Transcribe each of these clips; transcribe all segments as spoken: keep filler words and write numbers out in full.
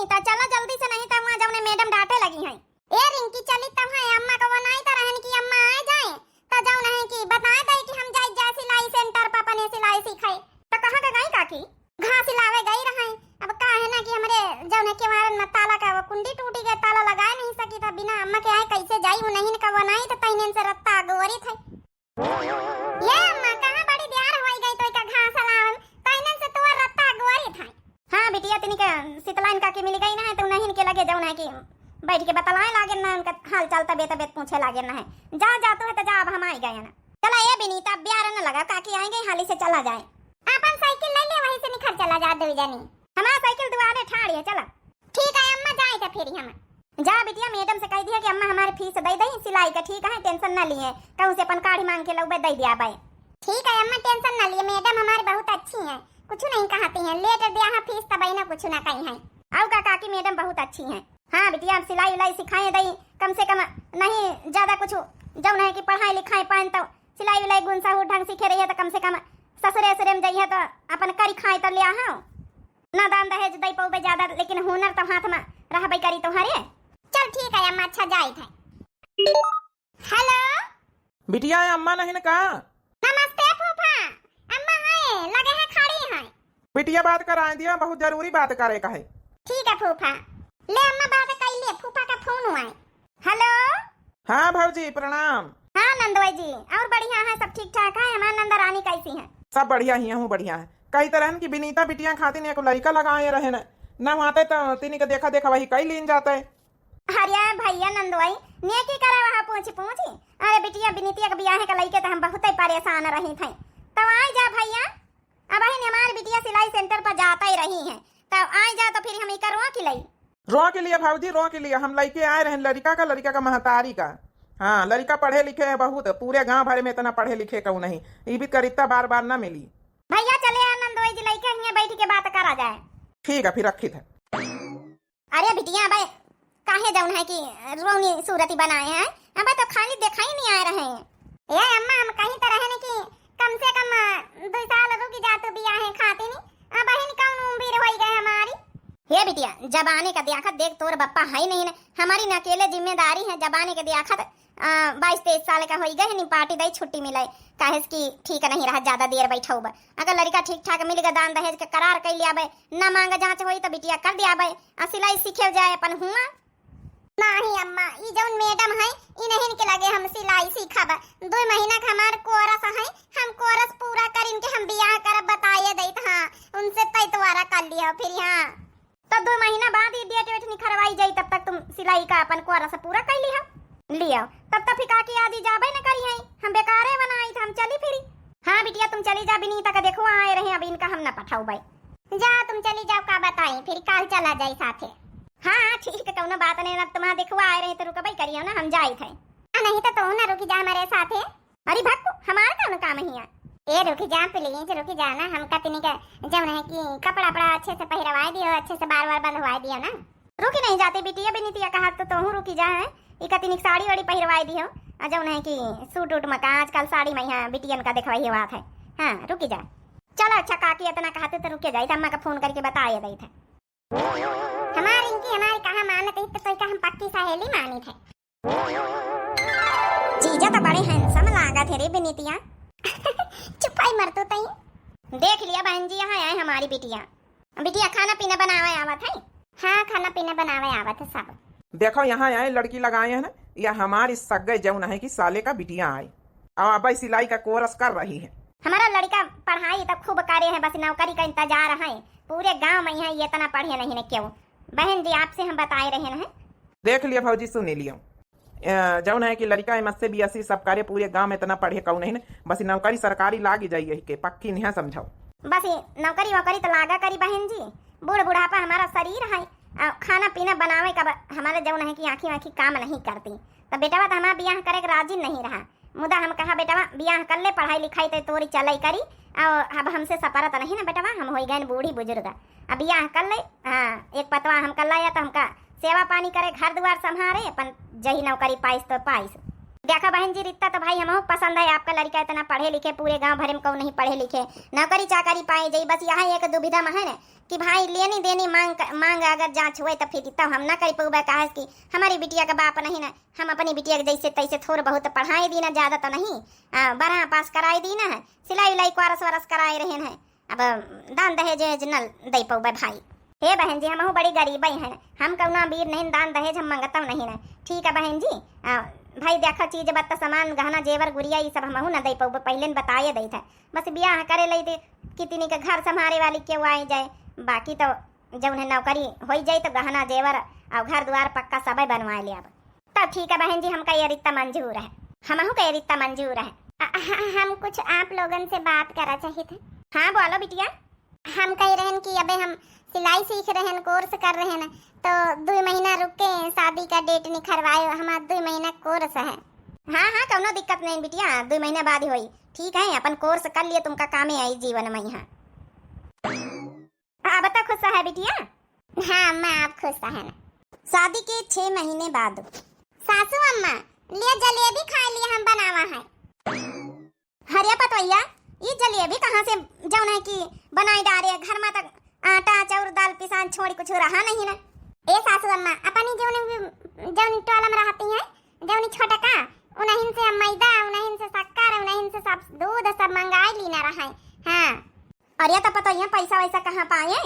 तो चला जल्दी से, नहीं तो वहाँ जौने मैडम डांटे लगी हैं। ए रिंकी, चली तब है, अम्मा का बनाई तो रहन कि अम्मा आ जाए, तो जौन है कि बताए दे कि हम जाई जाए सिलाई सेंटर पर अपने सिलाई सीखे। तो कहाँ का गई काकी? घास लावे गई रहे। अब का है ना कि हमरे जौन है कि हमारे न ताला का वो कुंडी टूटी गए, ताला लगाए नहीं सकी, तो बिना अम्मा के आए कैसे जाई? उन्हीं का बनाई तो तैनेन से रत्ता अगोरी थे। ये अम्मा, कहाँ बड़ी देर होई गई तोइका घास लावन, तैनेन से तोर रत्ता अगोरी थे। हाँ बिटिया, तिनी के सितलाइन काकी मिल गई ना है, तो उन्हीं के लगे जौन है कि बैठ के बतलाए लागे ना, उनका हाल चाल तबियत तबियत पूछे लागे ना है। जा, जा तू है तो जा, अब हम आई गए ना। चला ए बिनीता, अब ब्यार न लगा, काकी आई गई, हाली से चला जाए। अपन साइकिल ले ले, वहीं से निखर चला जा दो जनी। हमार साइकिल दुआरे ठाड़ी है, चला। ठीक है अम्मा, जाए तो फिर हम। जा बिटिया, मैडम से कह दिया कि अम्मा हमारे फीस दे दई सिलाई का, ठीक है, टेंशन ना लिए, कहूँ से अपन काढ़ी मांग के लौबे दे दिया बाय। ठीक है अम्मा, टेंशन ना लिए, मैडम हमारे बहुत अच्छी हैं, कुछ नहीं कहती हैं, लेट दिया है फीस तब ना कुछ ना कही हैं। आओ का काकी, मैडम बहुत अच्छी हैं। हाँ बिटिया, अब सिलाई उलाई सिखाए दई, कम से कम नहीं ज्यादा कुछ, जौन है कि पढ़ाई लिखाए पाएन तो सिलाई उलाई गुन सहूर ढंग सीखे रही है तो कम से कम ससुरे ससुरे में जइहे तो अपन करी खाए तो लिया हो ना, दान दहेज दई पौबे ज्यादा, लेकिन हुनर तो हाथ में रहबे करी तुम्हारे। चल ठीक है अम्मा, अच्छा जाइत है। हेलो। बिटिया, ये अम्मा नहीं न का? नमस्ते फूफा। अम्मा है, लगे है खड़ी है। बिटिया, बात कराए दिया, बहुत जरूरी बात करे का है। ठीक है फूफा। ले अम्मा, बात कर ले, फूफा का फोन हुआ है। हेलो। हाँ भौजी, प्रणाम। हाँ नंदोई जी, और बढ़िया है, सब ठीक ठाक है। हमार नंद रानी कैसी है? सब बढ़िया ही हूँ, बढ़िया है। कही तो रहन कि बिनीता बिटिया खातिर एक लड़का लगाए रहे न, न आते तो तिनी के देखा देखा वही कई लीन जाते। अरे भैया नंदोई, नेकी करे वहाँ पूछी पूछी। अरे बिटिया बिनीतिया के बियाहे के लइके तो हम बहुत ही परेशान रही थे। तो आई जा भैया, अब ही हमार बिटिया सिलाई सेंटर पर जाता ही रही है, तो आई जा तो फिर हम इका रोक लई। रोक लिया भौजी, रोक लिया। हम लइके आए रहन लड़का का, लड़का का महतारी का। हाँ, लड़का पढ़े लिखे है बहुत, पूरे गांव भर में इतना पढ़े लिखे कहू नहीं। ई भी करिता बार बार ना मिली। भैया चले आ नंदोई जी, लइके हियां बैठ के बात करा जाए। ठीक है, फिर रखी थे। अरे बिटिया, अबे काहे जौन है कि रोनी सूरती बनाए हैं? अबे तो खाली दिखाई नहीं आए रहे हैं। ए अम्मा, हम कहीं तो रहे न कि कम से कम, अ, दो साल रुक जा तू बियाहे खातिर। अबहिन कौन उम्र होई गए हमारी? हे बिटिया, जबाने का दियाखत देख, तोर बप्पा है नहीं न, हमारी न अकेले जिम्मेदारी है। जबाने के दियाखत, अ, बाईस तेईस साल का होई गए है, निपाटी दई छुट्टी मिले, काहे से कि ठीक नहीं रहा ज्यादा देर बैठौब। अगर लड़का ठीक ठाक मिल गए, दान दहेज के करार कर लिया बे, न मांग जांच होई तो बिटिया कर दिया बे, आ सिलाई सीखे जाए अपन हुआ। नाही अम्मा, ई जौन मैडम है, इन्हीं के लगे हम सिलाई सीखब। दो महीना का हमार कोरस है, हम कोरस पूरा करिन के हम बियाह करब, बताइए देत हाँ, उनसे तय तोरा कर लियो फिर। हाँ, तो दो महीना बाद ई डेट वेट निखरवाई जाई, तब तक तुम सिलाई का अपन कोरस पूरा कर लियो। लियो, तब तक फिर काकी आदि जाबे न करी है, हम बेकारे बनाई तो हम चली फिरी। हाँ बिटिया, तुम चली जा, बिनीता का देखो आए रहे, अब इनका हम न पठाऊ भाई। जा तुम चली जाओ, का बताई, फिर काल चला जाई साथे। हाँ, हाँ, ठीक है, कौनो बात नहीं, अब तुम्हारा देखुआ आए रहे तो रुकबे करियो ना, हम जाइत है। आ, नहीं तो तू ना रुकी जा हमारे साथे। अरे भक्कू, हमारा कौन काम है यहाँ? ए, रुकी जा please, रुकी जा ना, हमका तिनी के जौन है कि कपड़ा वपड़ा अच्छे से पहिरवाए दियो, अच्छे से बार बार बंधवाए दियो ना। रुकी नहीं जाते बिटिया, बिनीतिया कहा तो तोहू रुकी जा है, इका तिनी के साड़ी वाड़ी पहिरवाए दियो, आ जौन है कि सूट उट में का आजकल साड़ी में यहाँ बिटियन का देखवाई बात है। हाँ, रुकी जा। चलो अच्छा, काकी इतना कहते तो रुके जाइत, अम्मा का फोन करके बताए देइत है। हमार इनकी हमारी कहाँ मानत है, तो तोइका हम पक्की सहेली मानित है। जीजा तो बड़े handsome लागत है रे बिनीतिया। चुपाई मर तू तई। देख लिया बहन जी, यहाँ आए हमारी बिटिया। बिटिया खाना पीना बनावे आवत है? हाँ, खाना पीना बनावे आवत है सब। देखो यहाँ आए लड़की लगाए है ना, या हमारी सगे जौन है कि साले का बिटिया आए। अब भाई सिलाई का कोरस कर रही है। हमारा लड़का पढ़ाई तो खूब करे है, बस नौकरी का इंतजार है। पूरे गांव में यहाँ ये इतना पढ़े नहीं ने क्यों? बहन जी, आपसे हम बताए रहे हैं। देख लिया भौजी, सुनी लियो। अ, जौन है कि लड़का M S C B S C सब करे, पूरे गांव में इतना पढ़े कहू नहीं ने, बस नौकरी सरकारी लागी जाई यही के, पक्की नहीं समझाओ। बस ये नौकरी वोकरी तो लागा करी बहन जी, बूढ़ बुढ़ापा हमारा शरीर है, अ, खाना पीना बनावे का ब-, हमारे जौन है कि आँखी वाँखी काम नहीं करती, तो बेटवा तो हमारा बियाह करे के राजी नहीं रहा। मुदा हम कहा, "बेटवा, बियाह कर ले, पढ़ाई लिखाई ते तोरी चलई करी, और अब हमसे सपरत नहीं ना बेटवा, हम होई गए बूढ़ी बुजुर्ग, अब बियाह कर ले।" हाँ, एक पतवा हम कर लाया तो हमका सेवा पानी करे, घर दुआर संभारे, अपन जही नौकरी पाइस तो पाइस। देखा बहन जी, रित्ता तो भाई हमहू पसंद है आपका लड़का, इतना पढ़े लिखे, पूरे गांव भरे में कौन नहीं पढ़े लिखे, नौकरी चाकरी पाए जाई। बस यहाँ एक दुविधा में है ना कि भाई लेनी देनी मांग, मांग अगर जांच हुए तो फिर रित्ता हम ना कर पउबे, काहे कि हमारी बिटिया का बाप नहीं ना, हम अपनी बिटिया के जैसे तैसे थोड़ बहुत पढ़ाए दी ना, ज्यादा तो नहीं, आ, बारह पास कराए दी ना है, सिलाई उलाई कोरस वरस कराए रहन है। अब दान दहेज उहेज न दे पउबे भाई। हे बहन जी, हमहू बड़ी गरीब हैं, हम कौनो अमीर नहीं, दान दहेज हम मंगतौ नहीं न। ठीक है बहन जी, आ, भाई देखा चीज बत्ता सामान गहना जेवर गुरिया ये सब हमहू न दे पउबे, पहले न बताए देत है। बस बियाह करे लई थे कितनी के घर संभारे वाली केहू आई जाए, बाकी तो जौन है नौकरी होई जाए तो गहना जेवर और घर द्वार पक्का सबे बनवाए ले अब। तब ठीक है बहन जी, हमका ये रित्ता मंजूर है, हमहू का ये रित्ता मंजूर है। अ, ह-, हम कुछ आप लोगन से बात करा चाहित है। हाँ बोलो बिटिया। हम कह रहन कि अबे हम सिलाई सीख रहन, कोर्स कर रहन, तो दुई महीना रुक के शादी का डेट निखरवाए, हमार दुई महीना कोर्स है। हाँ हाँ, कौनो दिक्कत नहीं बिटिया, दुई महीना बाद ही होई। ठीक है, अपन कोर्स कर लिए, तुमका कामे आई जीवन में यहाँ। अब तो खुश है बिटिया? हाँ अम्मा, आप खुश है ना? शादी के छह महीने बाद। सासू अम्मा, लिया जलेबी खाए लिए हम बनावा है। हरिया पतोहिया, ई जलेबी कहाँ से जौन है कि बनाई डारे? घर में तक आटा, चाउर, दाल, पिसान छोड़ कुछ रहा नहीं ना। ए सासू अम्मा, अपनी जौन, जौन टोला में रहती हैं, जौन छोटका, उन्हीं से मैदा, उन्हीं से शक्कर, उन्हीं से सब दूध, सब मंगाई ली ना रहा है। हाँ। अरे तो पतोहिया, पैसा वैसा कहाँ पाए?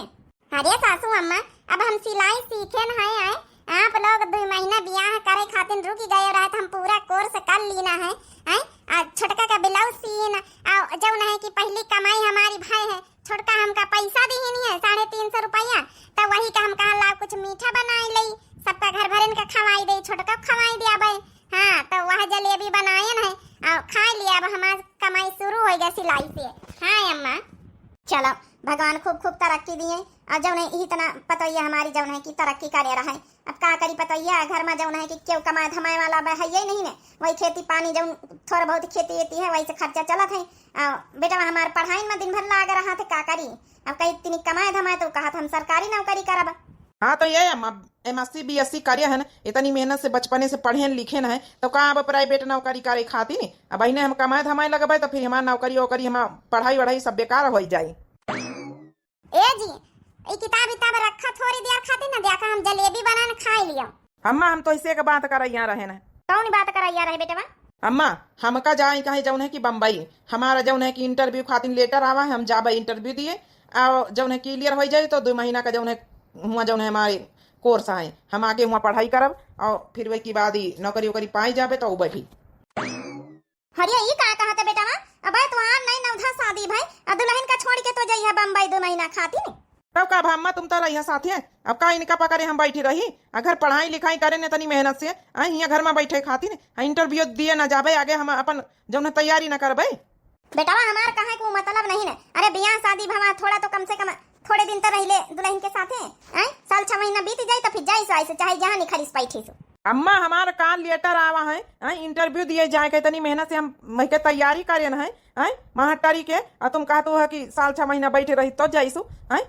अरे सासू अम्मा, अब हम सिलाई सीखे न है, आए? आप लोग दुई महीना बियाह करे खातिर रुक गए रहे, तो हम पूरा कोर्स कर लीना है, आए? आ छोटका का ब्लाउज सीन, आ जौन है कि पहली कमाई हमारी भाई है, छोटका हमका पैसा दिहिन है साढ़े तीन सौ रुपया, तो वही का हम कहा लाओ कुछ मीठा बनाई लई, सबका घर भरन का खवाई दे, छोटका खवाई दिया भाई। हाँ, तो वह जलेबी बनायन है और खा लिया। अब हमार कमाई शुरू हो गया सिलाई से। हाँ अम्मा। चलो, भगवान खूब खूब तरक्की दिए और जौन है इतना पतोहिया हमारी जौन है कि तरक्की करे रहे। अब का करी पतोहिया, घर में जौन है कि केहू कमाए धमाए वाला बा है ही नहीं ने, वही खेती पानी जौन थोड़ा बहुत खेती एती है वही से खर्चा चलत है। आ बेटा हमार पढ़ाई में दिन भर लाग रहा थे, का करी? अब कहीं इतनी कमाए धमाए तो कहा था हम सरकारी नौकरी करब। हाँ तो ये अम्मा, एमएससी बीएससी करे है ना, इतनी मेहनत से बचपने से पढ़े लिखे न है, तो का अब प्राइवेट नौकरी करे खातिर? अब अहिने हम कमाए धमाए लगबे तो फिर हमार नौकरी वोकरी, हमार पढ़ाई वढ़ाई सब बेकार हो जाई। ए जी, ई किताब इताब रखा थोड़ी देर खातिर ना, देखा हम जलेबी बनान खाए लियो। अम्मा, हम तो इसे एक बात करैया रहे न। कौन बात करैया रहे बेटवा? अम्मा, हमका जाए कहे जौन है कि बम्बई, हमारा जौन है कि इंटरव्यू खातिर लेटर आवा है, हम जाबे इंटरव्यू दिए, और जौन है क्लियर हो जाए तो दो महीना का जौन है हुआ जौन है हमारे कोर्स आए, हम आगे हुआ पढ़ाई करब और फिर वही के बाद ही नौकरी वोकरी पाई जाबे तो उबे भी। हरिया, ई का कहत है बेटवा? अबे तोहार नई नवधा शादी भई, आ दुल्हन का छोड़ के तो जइहा बम्बई दो महीना खातिर। तब का अम्मा, तुम तो रहिया साथे, अब का इनका पकड़े हम बैठी रही? अगर पढ़ाई लिखाई करे ने तनी मेहनत से, आ हियां घर में बैठे खातिर, आ इंटरव्यू दिए ना जाबे, आगे हम अपन जौन तैयारी ना करबे। बेटवा हमार कहे को मतलब नहीं ने, अरे बियाह शादी भवा, थोड़ा तो कम से कम थोड़े दिन तो रहिले दुल्हन के साथे, आए? साल छह महीना बीत जाई तो फिर जाई सो, ऐसे चाहे जहाँ निखरिस बैठी सो। अम्मा, हमार का लेटर आवा है, हैं, इंटरव्यू दिए जाए के, इतनी मेहनत से हम वही के तैयारी करेन है, हैं, मास्टरी के, और तुम कहत हो कि साल छह महीना बैठे रही तो जाइसु, हैं?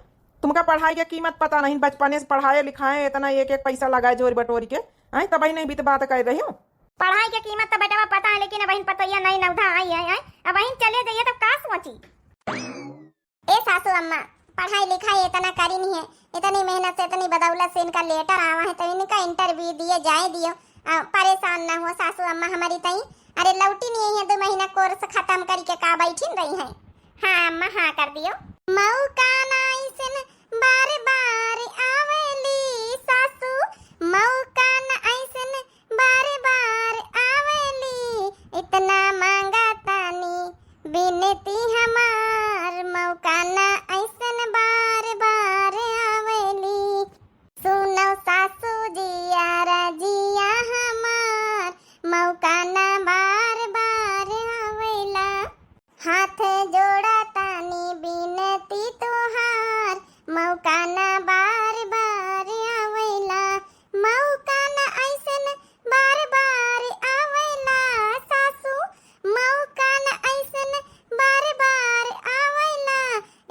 तुमका पढ़ाई के कीमत पता नहीं, बचपने से पढ़ाए लिखाए, इतना एक एक पैसा लगाए जोर बटोरी के, हैं, तब ही नहीं बीत बात कर रही हो। पढ़ाई के कीमत तो बेटवा पता है, लेकिन अब पतोहिया नई नवधा आई है, हैं? अब चले जाइए तो का सोची? ए सासू अम्मा, पढ़ाई लिखाई इतना करी नहीं है, इतनी मेहनत से, इतनी बदौलत से इनका लेटर आवा है, तो इनका इंटरव्यू दिए जाए दियो। आ, परेशान ना हो सासू अम्मा हमारी तई। अरे लौटी नहीं है, दो महीना कोर्स खत्म करके का बैठिन रही है। हाँ अम्मा, हाँ कर दियो। मौका ना ऐसन बार बार आवेली सासू, मौका ना ऐसन बार बार आवेली, इतना मांगा तानी बिनती हमार, मौका ना ऐसन बार बार आवेली। सुनो सासू जिया रजिया हमार, मौका ना बार बार आवेला। हाथ जोड़ा तानी बिनती तोहार, मौका ना बार बार आवेला, मौका ना ऐसन बार बार आवेला सासू, मौका ना ऐसन बार बार आवेला,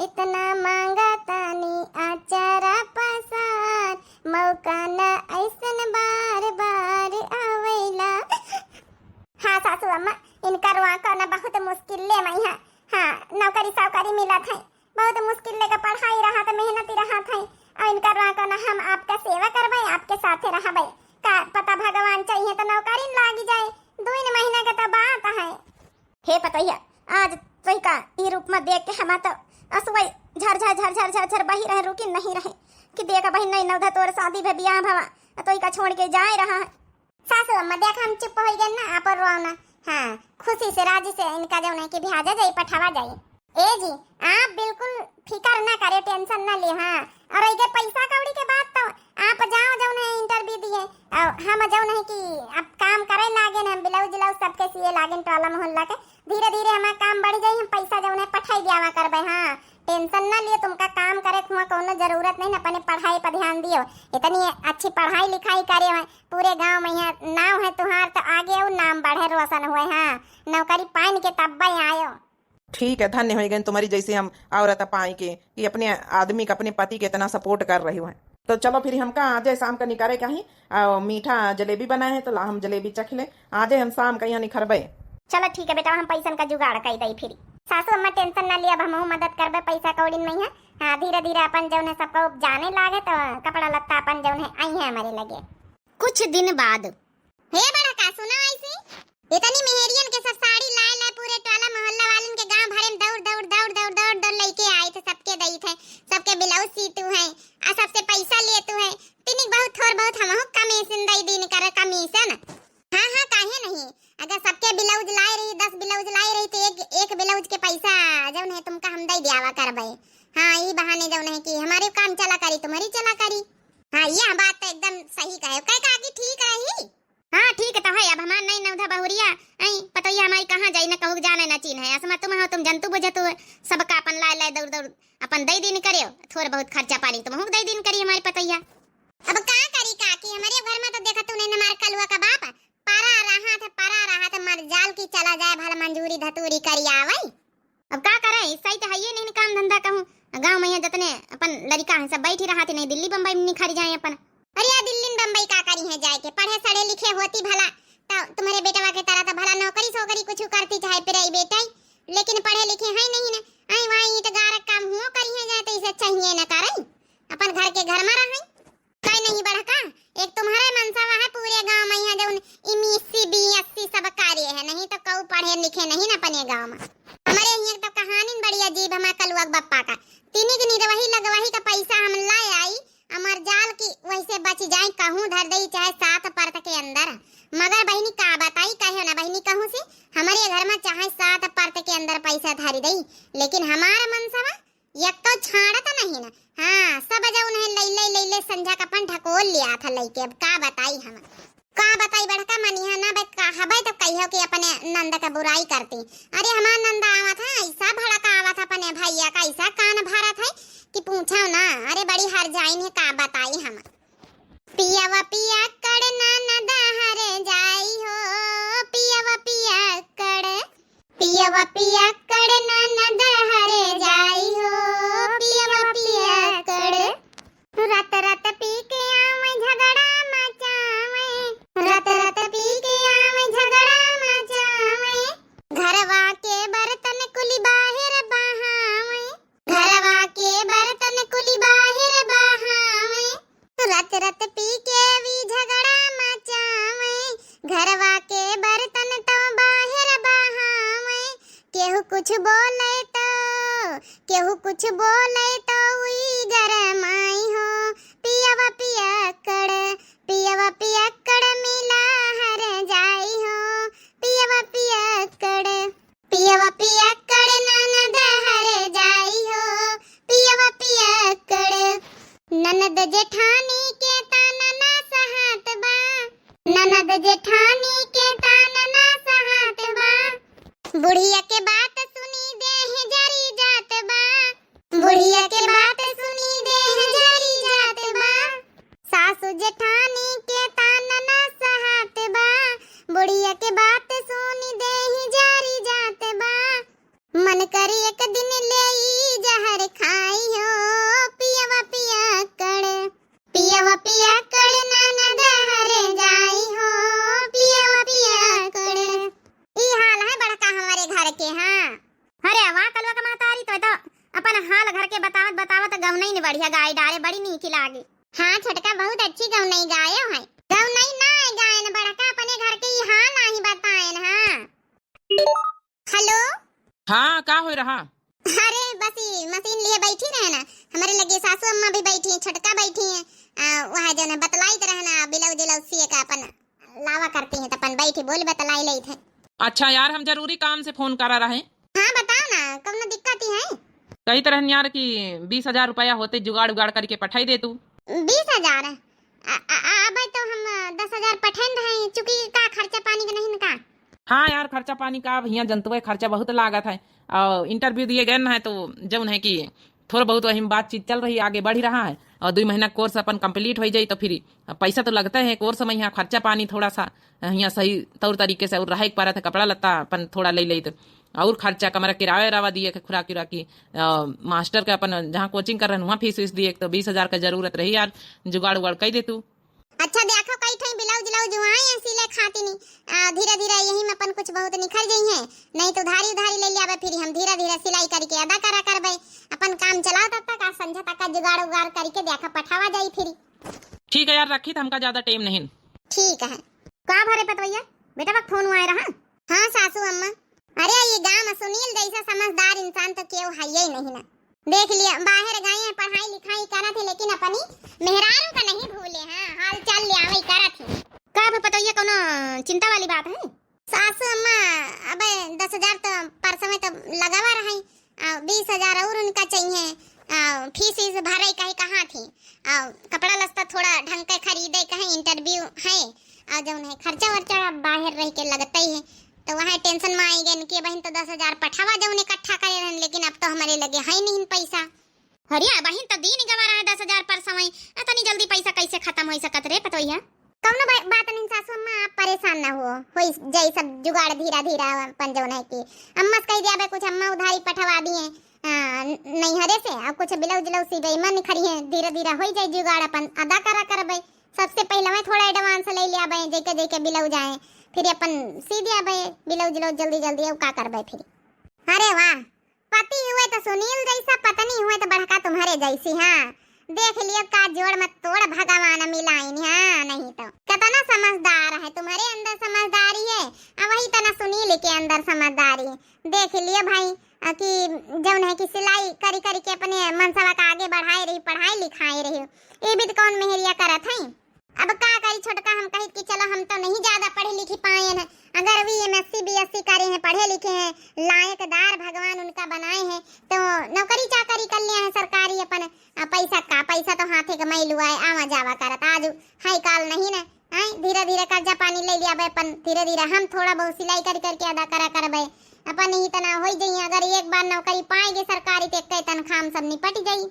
इतना मांगा तानी आचारा पसार, मौका ना ऐसन बार बार आवेला। हाँ ले मइहाँ, हाँ, नौकरी सौकरी मिलत है, बहुत मुश्किल लेके पढ़ाई रहत, मेहनती रहत है, और इनका रोआ को ना हम आपका सेवा करबे, आपके साथे रहबे। का पता भगवान चाहिए तो नौकरी लागी जाए, दुइन महीना के तो बात है। हे पतोहिया, आज तोहिका ई रूप में देख के हमार तो असुवई झर झर झर झर झर झर बही रहे, रुकी नहीं रहे कि देख बहिन, नहीं नवधा तोर शादी भे बियाह भवा, तोहिका छोड़ के जाए रहा है। सासू अम्मा, देख, हम चुप होइ गए ना, आप रोओ ना। हाँ, खुशी से, राजी से इनका जौन है कि भेजा जाई, पठावा जाई। ए जी, आप बिल्कुल फिकर ना करे, tension ना ले। हाँ, और इधर पैसा कौड़ी के बात तो आप जाओ जौन है interview दिए, और हम जौन है कि अब काम करे लागे न, हम blouse व्लाउज सबके सिए लागे टोला मोहल्ला के। धीरे धीरे हमार काम बढ़ जाई, हम पैसा जौन है पठाई दियावा करबे। हाँ, tension ना लिए, तुमका काम करे हुआ कौनो जरूरत नहीं, अपने पढ़ाई पर ध्यान दियो। इतनी अच्छी पढ़ाई लिखाई करे हुए, पूरे गांव में यहाँ नाव है तुहार, तो आगे और नाम बढ़े, रोशन हुए। हाँ, नौकरी पाइन के तब्बे आयो। ठीक है, धन्य होइ गए तुम्हारी जैसे हम औरत पाई के, कि अपने आदमी के, अपने पति के इतना support कर रही हो। तो चलो फिर हमका आजे शाम का निकारे का ही, आ, मीठा जलेबी बनाए हैं, तो ला हम जलेबी चख ले, आजे हम शाम का यहाँ निखरबे। चलो ठीक है बेटा, हम पैसन का जुगाड़ कर दई फिर। सासू अम्मा tension ना लिया, अब हमहू मदद करबे पैसा कौड़ी में है। हाँ, धीरे धीरे अपन जौन है सबको जाने लागे, तो कपड़ा लत्ता अपन जौन है आई है हमारे लगे। कुछ दिन बाद। हे बड़का, सुना ऐसी? इतनी मेहरियन के सब साड़ी लाए लाए पूरे टोला मोहल्ला वालन के गांव भरे में दौड़ दौड़ दौड़ दौड़ दौड़ दौड़ लेके आए थे, सबके दई थे, सबके blouse सीतू है, आ सबसे पैसा लेतू है। तिनिक बहुत थोर बहुत हमहू commission दई दीन कर, commission। हाँ हाँ, काहे नहीं, अगर सबके blouse लाए रही, दस blouse लाए रही तो एक एक blouse के पैसा जौन है तुमका हम दई दियावा करबे। हाँ, ई बहाने जौन है कि हमारे काम चला करी, तुम्हारी चला करी। हाँ, यह बात तो एकदम सही कहे, कहे काकी ठीक रही। हाँ, ठीक तो है। अब हमार नई नवधा बहुरिया, आई पतोहिया हमारी कहाँ जाई, न कहूँ जाने न चीन्हे। असमा तुम हो, तुम जनतू बुझतू, सबका अपन लाए लाए दौड़ दौड़ अपन दई दीन करे, थोर बहुत खर्चा पानी तुमहू दई दीन करी हमारी पतोहिया। अब का करी काकी, हमारे घर में तो देखतू नहीं, हमार कलुआ का बाप परा रहा थे, परा रहा थे, मर जाल की चला जाए, भला मंजूरी धतूरी करी आवे। अब का करे, इस सही तो है ये नहीं काम धंधा कहूँ। गाँव में यहाँ जतने अपन लड़िका हैं, सब बैठी रहा थे, नहीं दिल्ली बम्बई में निखर जाए अपन। अरे या दिल्ली न बम्बई का करी है जाए के, पढ़े सढ़े लिखे होती भला, तो तुम्हारे बेटवा के तरह तो भला नौकरी सोकरी कुछ करती, चाहे private है, लेकिन पढ़े लिखे है नहीं ना। आई वहाँ ईंट गारक काम हुओ करी है जाए, तो इसे चाहिए न करे, अपन घर के घर में रहे। कई नहीं बड़का, एक तुम्हारे मनसवा है पूरे गाँव में यहाँ जौन ई M S C, B S C सब कार्य है, नहीं तो कऊ पढ़े लिखे नहीं ना अपने गाँव में। हमारे यहाँ तो कहानी बड़ी अजीब, हमारे कलुआ के बप्पा का तीनी के निरवही लगवही का पैसा हम ला आई, अमर जाल की वैसे बच जाए, कहूँ धर दई चाहे सात परत के अंदर। मगर बहिनी का बताई, कहो ना बहिनी, कहूँ से हमारे घर में चाहे सात परत के अंदर पैसा धर दई, लेकिन हमारा मनसवा एक तो छाड़त नहीं ना। हाँ, सब जौन है लैले लैले संझा का अपन ढकोल लिया था लैके। अब का बताई हम, का बताई बड़का, मनिहा ना बे, कहबे तो कहियो कि अपने नंद का बुराई करती। अरे हमार नंद आवत है, ऐसा भड़का आवत है अपने भैया का, ऐसा कान भरत है कि पूछो ना। अरे बड़ी हर जाइन है, का बताई हम। पियवा पियक्कड़ ननद हर जाई हो, पियवा पियक्कड़। पियवा पियक्कड़ ननद हर जाई हो, पियवा पियक्कड़। रात रात पी के आवे झगड़ा मचावे, रात रात पी के आवे झगड़ा मचावे। घरवा के बर्तन कुली बाहर बहावे, घरवा के बर्तन कुली बाहर बहावे। रत रत पी के भी झगड़ा मचावे, घरवा के बर्तन तो बाहर बहावे। केहू कुछ बोले तो, केहू कुछ बोले तो उई गरमाई हो। पियवा पियक्कड़, पियवा पियक्कड़ मिला हर जाई हो। पियवा पियक्कड़, पियवा पियक्कड़ ननद हर जाई हो। पियवा पियक्कड़। ननद जेठानी के ताना ना सहात बा, ननद जेठानी के ताना ना सहात बा। बुढ़िया के बात सुनी देह जरी जात बा, बुढ़िया के बात सुनी देह जरी जात बा। सासु जेठानी के ताना ना सहात बा, बुढ़िया के बात सुनी देह जरी जात बा। मन करी एक दिन लेई जहर खाई हो, पियवा पियक्कड़, पियवा पियक्कड़ ननद हर जाई हो, पियवा पियक्कड़। ई हाल है बड़का हमारे घर के, हाँ। छोटका बहुत अच्छी गौनई गायो है। गौनई ना गायन, बड़का अपने घर के ही हाल आही बतायन, हाँ। हेलो। हाँ, का होय रहा? अरे, बस ई मशीन लिए बैठी रहे ना, हमरे लगे सासू अम्मा भी बैठी हैं, छोटका बैठी हैं, आ, वह जौन है बतलाइत रहे ना, ब्लाउज उलाउज सिए का अपन लावा करती हैं, तो अपन बैठी बोल बतलाई लेत है। अच्छा यार, हम जरूरी काम से फोन करा रहे। हाँ, बताओ ना, कौनो दिक्कत ही है? कही तरहन यार कि बीस हजार रुपया होते जुगाड़ उगाड़ करके पठाई दे तू। बीस हजार? आ, आ, आ, अबे तो हम, आ, दस हजार पठेन रहे, चूंकि का खर्चा पानी के नहीं न का? हाँ यार, खर्चा पानी का अब हियाँ जनतुए, खर्चा बहुत लागत है। और इंटरव्यू दिए गए न है तो जौन है कि थोड़ा बहुत वही में बातचीत चल रही, आगे बढ़ रहा है। और दुई महीना कोर्स अपन कंप्लीट हो जाई तो फिर पैसा तो लगते हैं कोर्स में, यहाँ खर्चा पानी थोड़ा सा हियाँ सही तौर तरीके से और रहे के परत है, कपड़ा लत्ता अपन थोड़ा ले लेत, और खर्चा कमरा किराया रावा दिए के, खुराकी उराकी, अ, मास्टर के अपन जहाँ कोचिंग कर रहे हैं वहाँ फीस वीस दिए के, तो बीस हजार का जरूरत रही यार, जुगाड़ उगाड़ कई दे तू। अच्छा देखो, कई ठई ब्लाउज उलाउज हुआए हैं सिले खातिनी। आ, धीरे धीरे यही में अपन कुछ बहुत निखर जइहैं, नहीं तो उधारी उधारी ले लियाबे, फिर हम धीरे धीरे सिलाई करके अदा करा करबे। अपन काम चलाओ तब तक, आज संझा तक का जुगाड़ उगाड़ करके देखा पठावा जाई फिर। ठीक है यार, रखी तो हमका ज्यादा टाइम नहीं। ठीक है। का भरे पतवैया, बेटा का फोन आए रहा? हाँ सासू अम्मा। अरे, ये गाँव में सुनील जैसा समझदार इंसान तो केहू है ही नहीं ना। देख लिया, बाहर गए हैं, पढ़ाई लिखाई करत है, लेकिन अपनी मेहरारू का नहीं भूले हैं, हाल चाल ले आवई करत है। का अब पतोहिया कौनो चिंता वाली बात है? सासू अम्मा, अबे दस हजार तो परसों में तो लगावा रहे, आ, बीस हजार और उनका चाहिए, आ, फीस ईस भरे कहे कहा थी, आ, कपड़ा लत्ता थोड़ा ढंग के खरीदे कहे, इंटरव्यू है, आ, जौन है खर्चा वर्चा बाहर रह के लगते ही है, तो वहाँ टेंशन में आई गए कि बहन तो दस हजार पठावा जौन इकट्ठा करे रहन, लेकिन अब तो हमारे लगे है नहीं पैसा। अरे बहिन, तो दीन गवा रहा है दस हजार परसों, अतनी जल्दी पैसा कैसे खत्म हो सकत रे पतोहिया? कौनो बा-, बात नहीं सासू अम्मा, आप परेशान ना हो, होई जाई सब जुगाड़ धीरा धीरा अपन जौन है कि अम्मा से कह दिया बे कुछ अम्मा उधारी पठवा दिए, आ, नैहरे से, अब कुछ ब्लाउज उलाउज सीबे मन खड़ी है, धीरे धीरे होई जाई जुगाड़, अपन अदा करा करबे। सबसे पहले मैं थोड़ा एडवांस ले लिया बे, जेके जेके ब्लाउज आए, फिर अपन सी दिया बे ब्लाउज उलाउज जल्दी जल्दी, अब का करबे फिर। अरे वाह, पति हुए तो सुनील जैसा, पत्नी हुए तो बड़का तुम्हारे जैसी। हाँ, देख लियो का जोड़ मत तोड़ भगवान मिलाइन। हाँ, नहीं तो कितना समझदार है, तुम्हारे अंदर समझदारी है, आ वही तना सुनील के अंदर समझदारी है। देख लियो भाई, आ, कि जौन है कि सिलाई करी करी के अपने मनसवा का आगे बढ़ाए रही, पढ़ाई लिखाए रही, ये भी तो कौन मेहरिया करत है। अब का करी छोटका, हम कहित कि चलो हम तो नहीं ज्यादा पढ़े लिखी पाएन, अगर वी एमएससी बीएससी करे हैं, पढ़े लिखे हैं, लायकदार भगवान उनका बनाए हैं, तो नौकरी चाकरी कर लिया है सरकारी अपन, आ, पैसा का, पैसा तो हाथे के मैलू आए, आवा जावा करत, आज है काल नहीं ना, आए धीरे धीरे कर्जा पानी ले लिया बे अपन, धीरे धीरे हम थोड़ा बहुत सिलाई कर करके अदा करा करबे, अपन ही तना हो जाइए, अगर एक बार नौकरी पाएंगे सरकारी तो एक तनख्वाह में सब निपट जाई।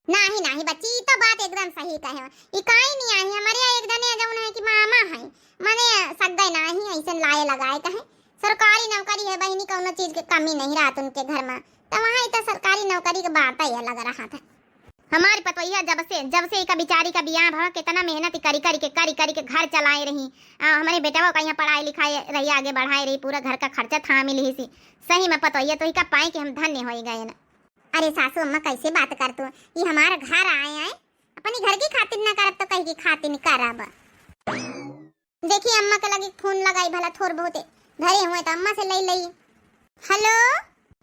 नाही, नाही बच्ची, ई तो बात एकदम सही कहे हो। ई काई नहीं आई, हमारे यहाँ एक जने जौन है कि मामा है, मने सग्गे नाही, ऐसे लाए लगाए कहे। सरकारी नौकरी है बहिनी, कौनो चीज के कमी नहीं रहत उनके घर में। तो वहाँ ई तो सरकारी नौकरी के बात ही अलग रहा था। हमारी पतोहिया जब से, जब से इका बिचारी का बियाह भवा, कितना मेहनत करी करी के, करी करी के घर चलाए रही। आ, हमारे बेटवा का यहाँ पढ़ाई लिखाई रही, आगे बढ़ाए रही, पूरा घर का खर्चा थामी लिहिसी। सही में पतोहिया तो इका पाए के हम धन्य होई गए ना। अरे सासू अम्मा, कैसे बात कर तू? ये हमारा घर आए हैं, अपनी घर की खातिर ना करब तो कहीं की खातिर नहीं करब। देखी अम्मा के लगे फोन लगाई, भला थोर बहुत धरे हुए तो अम्मा से ले लई। हेलो।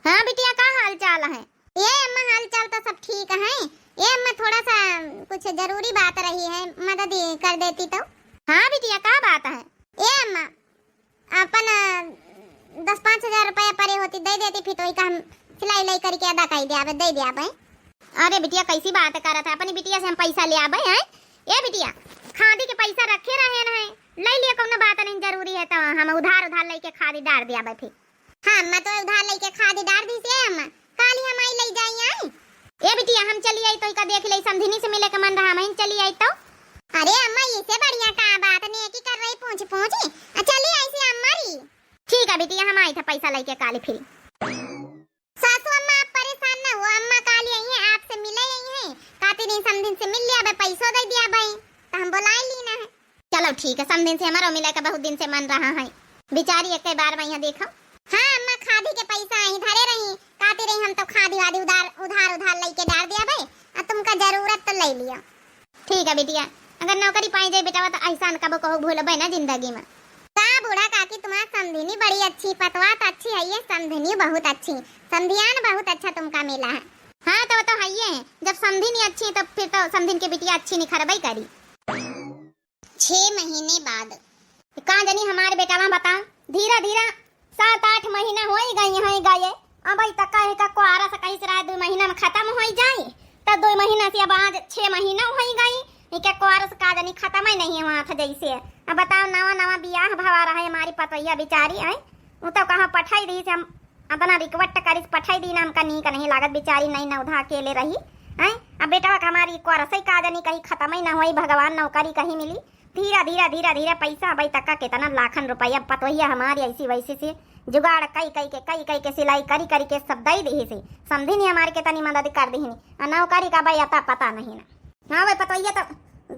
हाँ बिटिया, का हाल चाल है? ये अम्मा, हाल चाल तो सब ठीक है। ये अम्मा, थोड़ा सा कुछ जरूरी बात रही है, मदद ही कर देती तो। हाँ बिटिया, का बात है? ये अम्मा, अपन, अ, दस पाँच हजार रुपया परे होती, दे देती, फिर तो वही का हम सिलाई उलाई करके अदा कर दिया, दे दिया। अरे बिटिया, कैसी बात करत है? अपनी बिटिया से हम पैसा ले आबे हैं? ए बिटिया, खादी के पैसा रखे रहे न है, ले लिए, कौनो बात नहीं, जरूरी है तो हम उधार, उधार लेके खादी डार दिया बे फिर। हाँ अम्मा, तो उधार लेके खादी डार दी से अम्मा, काली हम आई ले जाई आई। ए बिटिया, हम चली आई तो इका देख ले, समधिनी से मिले के मन रहा, हम चली आई तो। अरे अम्मा, इसे बढ़िया का बात नहीं है कि कर रही पूछ पूछ। आ, चली आई से अम्मा री। ठीक है बिटिया, हम आई था पैसा लेके काली फिर। सासू अम्मा, आप परेशान ना हो, अम्मा काली आई हैं, आपसे मिले आई हैं, काती नहीं समधिन से मिल लिया बे, पैसो दे दिया बे, तो हम बुलाए ली ना है। चलो ठीक है, समधिन से हमारा मिले का बहुत दिन से मन रहा है, बिचारी एक बार में यहाँ देखो। हाँ अम्मा, खादी के पैसा आई धरे रही, काती रही हम तो खादी वादी उधार, उधार, उधार लेके डार दिया बे, आ तुमका जरूरत तो ले लिया। ठीक है बिटिया, अगर नौकरी पाई जाए बेटवा, तो ऐसा कबो कहो भूलबे ना जिंदगी में। का बूढ़ा काकी, तुम्हार समधिनी बड़ी अच्छी, पतवा तो अच्छी है, ये समधिनी बहुत अच्छी, समधियान बहुत अच्छा तुमका मिला है। हाँ, तो वो तो है ही है, जब समधिनी अच्छी, तो फिर तो समधिन के बिटिया अच्छी निखरबे करी। छह महीने बाद। का जानी हमारे बेटवा बताओ, धीरे धीरे सात आठ महीना होई गई है गए, अबे तक का एका कोरस कहिस रहा दुइ महीना में खतम होई जाई, त दुइ महीना से अब आज छह महीना होई गई, एका कोरस का जानी खतम ही नहीं हुआ था जैसे। अब बताओ, नवा नवा बियाह भवा रहा है हमारी पतोहिया बिचारी है, उ तो कहाँ पठाई दी से हम अतना request करिस, पठाई दी ना, हमका नीक नहीं लागत, बिचारी नई नवधा अकेले रही। हैं? अब बेटवा का हमारी कोरसई का जानी कहीं खतम ही ना होई, भगवान नौकरी कहीं मिली। धीरे, धीरे, धीरे, धीरे पैसा अबई तक का कितना लाखन रुपया, पतोहिया हमारी ऐसी वैसी से जुगाड़ कई कई के, कई कई के सिलाई करी करी के सब दई दिहिस। समधिन हमारे के तनी मदद कर दिहिन। आ नौकरी का अबई अता पता नहीं ना। हाँ भाई, पतोहिया तो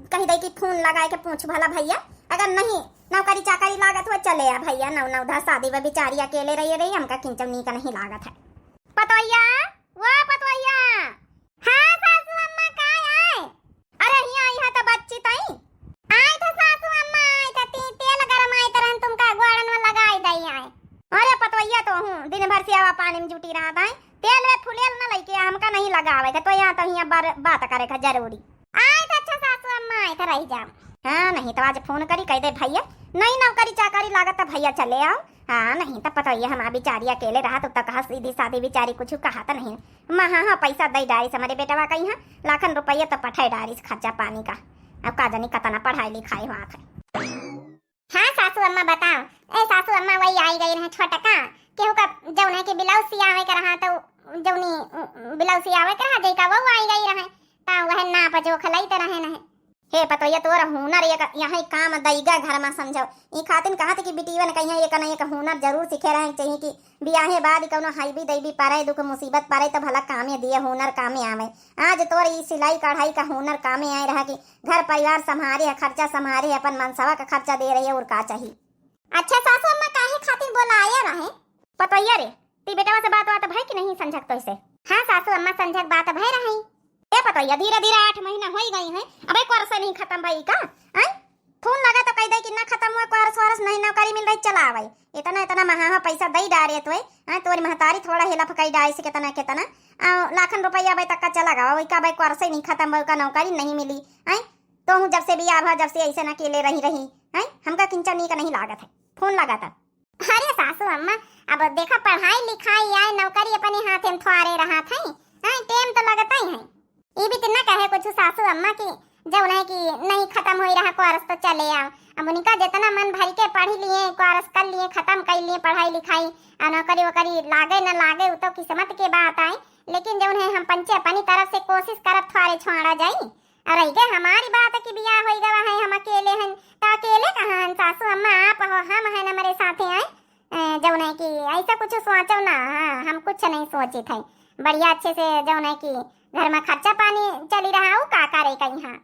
कही दे कि फोन लगाए के पूछ भला भैया, अगर नहीं नौकरी चाकरी लागत हो चले आ भैया, नौ नौ दस शादी बा, बिचारी अकेले रही रही, हमका किंचो नीक नहीं लागत है। पतोहिया, वो पतोहिया। हाँ सासू अम्मा, का आए? अरे हिया आई है तो बच्ची तई। आई था सासू अम्मा, आई था ती तेल गरम आई तरहन तुमका गोड़न में लगाई दई आए। अरे पतोहिया तो हूँ दिन भर से आवा पानी में जुटी रहा था, तेल वे फुलेल न लइके हमका नहीं लगावे के, तो यहाँ तो हिया बार-, बात करे का जरूरी। आए था अच्छा सासू अम्मा, आए था रह जाओ। हाँ, नहीं तो आज फोन करी कह दे भैया, नहीं नौकरी चाकरी लागत तो भैया चले आओ। हाँ, नहीं तो पतोहिया हमार बिचारी अकेले रहा तो तक सीधी सादी बिचारी कुछ कहा तो नहीं। माँ हाँ, हाँ, पैसा दे डारिस हमारे बेटवा का यहाँ, लाखन रुपया तो पठाई डारिस खर्चा पानी का। अब का जानी कतना पढ़ाई लिखाई हुआ था। हाँ सासू अम्मा बताओ। ए सासू अम्मा, वही आई गई रहे छोटका, केहू का जौन है कि ब्लाउज सियावे के रहा तो जौनी ब्लाउज सियावे के रहा जैका वो आई गई रहे, ता वह नाप जोख लई तो रहे नहीं। हे पतोहिया, तोर हुनर एक यहाँ काम दैगा घर में समझो। ई खातिन कहत कि बिटीवन कहिया एक न एक हुनर जरूर सीखे रहे चाहिए कि बियाहे बाद कौनो हाईबी दैबी परे, दुख मुसीबत परे तो भला कामे दिए, हुनर कामे आवे। आज तोर ई सिलाई कढ़ाई का हुनर कामे आए रहा कि घर परिवार संभारे है, खर्चा संभारे है, अपन मनसवा का खर्चा दे रही है, और का चाहिए? अच्छा सासू अम्मा, काहे खातिर बोलाया रहे? पतोहिया रे, ती बेटवा से बात बात भय कि नहीं संझक तो इसे? हाँ सासू अम्मा, संझक बात भय रही। ए पतोहिया, धीरे धीरे आठ महीना होई गई है, अबे कोरस नहीं खत्म भई का? आय? फोन लगा तो कह दे कि ना खत्म हुआ कोरस वोरस, नहीं नौकरी मिल रही, चला आवे। इतना इतना महा पैसा दई डारे तो, आय, तोरी महतारी थोड़ा हेल्प कई डारे से कितना कितना, आ, लाखन रुपया अबे तक का चला गवा, वही का अबे कोरस नहीं खत्म भई का, नौकरी नहीं मिली, आय? तो हूँ जब से बियाह भा, जब से ऐसे ना अकेले रही रही, हैं? हमका किंचा नीक नहीं लागत है। फोन लगा था। अरे सासू अम्मा, अब देखा पढ़ाई लिखाई आए, नौकरी अपने हाथे में थ्वारे रहा थे, हैं? टेम तो लगता ही है। ई भी तिन्ना कहे कुछ सासू अम्मा की, जौन है कि नहीं खत्म होई रहा कोरस तो चले आओ। अब उनका जितना मन भर के पढ़ी लिए, कोरस कर लिए, खत्म कर लिए पढ़ाई लिखाई, आ नौकरी वोकरी लागे न लागे, वो तो किस्मत के बात आए। लेकिन जौन है हम पंचे अपनी तरफ से कोशिश करब थ्वारे छोड़ा जाई। और रह गए हमारी बात कि बियाह होई गवा है, हम अकेले हन, तो अकेले कहाँ हन सासू अम्मा, आप हो, हम हन, हमारे साथे आए। ए, जौन है कि ऐसा कुछ सोचो ना, हाँ, हम कुछ नहीं सोचित है। बढ़िया अच्छे से जौन है कि घर में खर्चा पानी चली रहा, उ का करे कहीं, हाँ।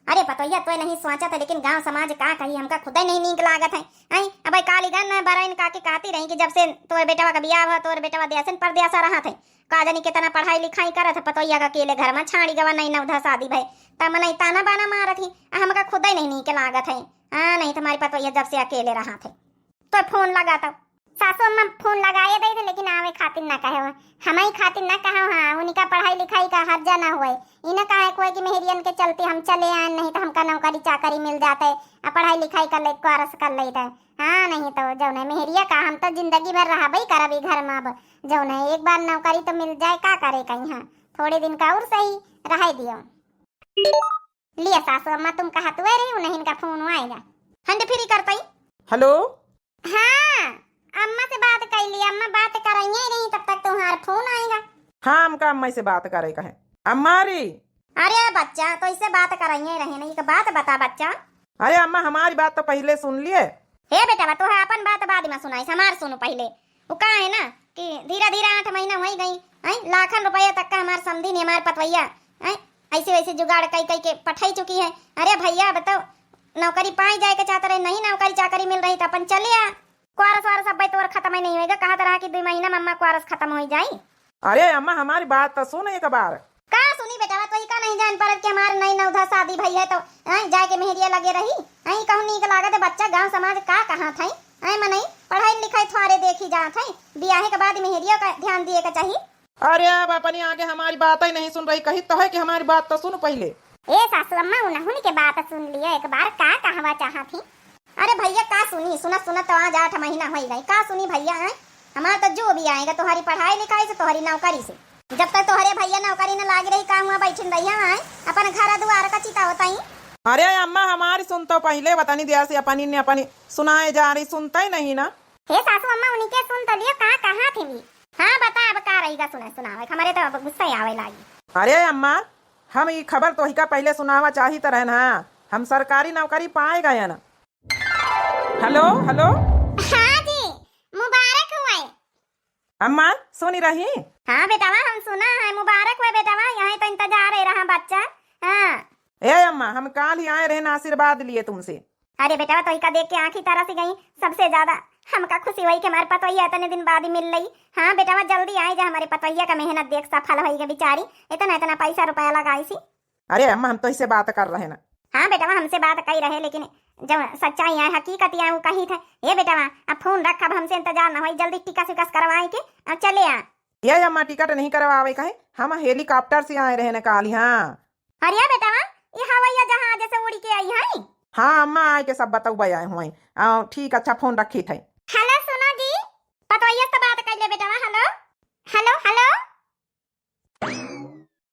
अरे पतोहिया, तोय नहीं सोचत है, लेकिन गांव समाज का कही, हमका खुदे नहीं नीक लागत है। आई, अब काली गन बरैन काकी कहती रही कि जब से तोर बेटवा का बियाह हुआ, तोर बेटवा देसन परदेसा रहत है, का जानी कितना पढ़ाई लिखाई करत है, पतोहिया का अकेले घर में छाड़ी गवा, नहीं नवधा शादी भय, तब मनई ताना बाना मारत ही, आ हमका खुदे नहीं नीक लागत है। हाँ, नहीं तुम्हारी पतोहिया जब से अकेले रहत है। तो फोन लगा तो। सासू अम्मा फोन लगाए दे थे, लेकिन आवे खातिर ना कहे हो, हमई खातिर ना कहे हो। हाँ, उनका पढ़ाई लिखाई का हर्जा ना हुए, ई ना कहे कोई कि मेहरियन के चलते हम चले आए, नहीं तो हमका नौकरी चाकरी मिल जाते, आ पढ़ाई लिखाई कर ले, कोरस कर लेते। हाँ, नहीं तो जौन है मेहरिया का हम तो जिंदगी भर रहबे करब ई घर में। अब जौन है एक बार नौकरी तो मिल जाए, का करे कहीं। हाँ, थोड़े दिन का और सही रह दियो। लिया सासू अम्मा, तुम कहत हुए रही, उन्हीं का फोन आएगा। Hand free करतई। हेलो। हाँ, अम्मा से बात कर ली, अम्मा बात कराइए रही, तब तक तुम्हारा फोन आएगा। हाँ, हमका अम्मा से बात करे का है। अम्मा रे। अरे बच्चा, तो इससे बात कराइए रहे ना, एक बात बता बच्चा। अरे अम्मा, हमारी बात तो पहले सुन लिए। हे बेटा, तू है अपन बात बाद में सुनाई, हमार सुन पहले। वो का है ना कि धीरे धीरे आठ महीना होई गई, हैं, लाखन रुपया तक का हमार समधी ने हमार पतवैया, हैं, ऐसे वैसे जुगाड़ कई कई के पठाई चुकी है। अरे भैया बताओ, नौकरी पाई जाए के चाहत रहे, नहीं नौकरी चाकरी मिल रही तो अपन चले आ। कोरस वारस अब्बे तोर खत्म ही नहीं होएगा, कहत रहा कि दुई महीना में अम्मा कोरस खत्म हो जाई। अरे अम्मा, हमारी बात तो सुन एक बार। का सुनी बेटा, तो ही का नहीं जान परत कि हमार नई नवधा शादी भई है तो, हैं, जाए के मेहरिया लगे रही। हैं, कहूँ नीक लागत है बच्चा, गाँव समाज का कहाँ थई? हैं, मनई पढ़ाई लिखाई थोड़े देखी जात है, बियाहे के बाद मेहरिया का ध्यान दिए के चाहिए। अरे, अब अपनी आगे हमारी बात ही नहीं सुन रही, कही तो है कि हमारी बात तो सुन पहिले। ए सासू अम्मा, उन्हन के बात सुन लियो एक बार, का कहवा चाहत ही? अरे भैया, का सुनी, सुनत सुनत तो आज आठ महीना होई गई, का सुनी भैया, हैं? हमार तो जो भी आएगा तोहरी पढ़ाई लिखाई से, तोहरी नौकरी से। जब तक तोहरे भैया नौकरी न लागी रही, का हुआ बैठिन रहिया, हैं? अपन घर दुआर का चिता होता ही। अरे अम्मा, हमारी सुन तो पहिले, वतनी देर से अपनी ने अपनी सुनाए जा रही, सुनता ही नहीं ना। हे सासू अम्मा, उनके सुन तो लियो, का कहा थी भी? हाँ, बता, अब का रहीगा सुना, सुनावे, हमारे तो अब गुस्सा ही आवे लागी। अरे अम्मा, हम ई खबर तोहिका पहिले सुनावा चाहित रहन, हाँ, हम सरकारी नौकरी पाए गए ना। Hello, hello. हाँ जी, मुबारक हुए। अम्मा, सुनी रही? हाँ बेटवा, हम सुना है, मुबारक हुए बेटवा, यहीं तो इंतजार है रहा बच्चा। हाँ। ए अम्मा, हम काल ही आए रहे ना आशीर्वाद लिए तुमसे। अरे बेटवा, तोहिका देख के आँखी तरस गई। सबसे ज्यादा हमका खुशी हुई कि हमार पतोहिया इतने दिन बाद ही मिल रही। हाँ बेटवा, जल्दी आए जा, हमारे पतोहिया का मेहनत देख सफल होई गई बेचारी, इतना इतना पैसा रुपया लगाई सी। अरे अम्मा, हम तोहिसे बात कर रहे ना। हाँ बेटवा, हमसे बात कई रहे, लेकिन जब सच्चाई आए, हकीकत आए, वो कही थे, "ए बेटवा, अब फोन रख, अब हमसे इंतजार न होई, जल्दी टिकस विकस करवाए के, अब चले आ।" ये अम्मा, टिकट नहीं करवावे कहे, हम हेलीकॉप्टर से आए रहे ना काल। हाँ। अरे बेटवा, ये हवाई जहाज से उड़ी के आई है? हाँ अम्मा, आए के सब बतौबे आए हुए। आ, ठीक, अच्छा, फोन रखी थे। हेलो, सुनो जी, पतोहिया से बात कर ले बेटवा। Hello, hello, hello.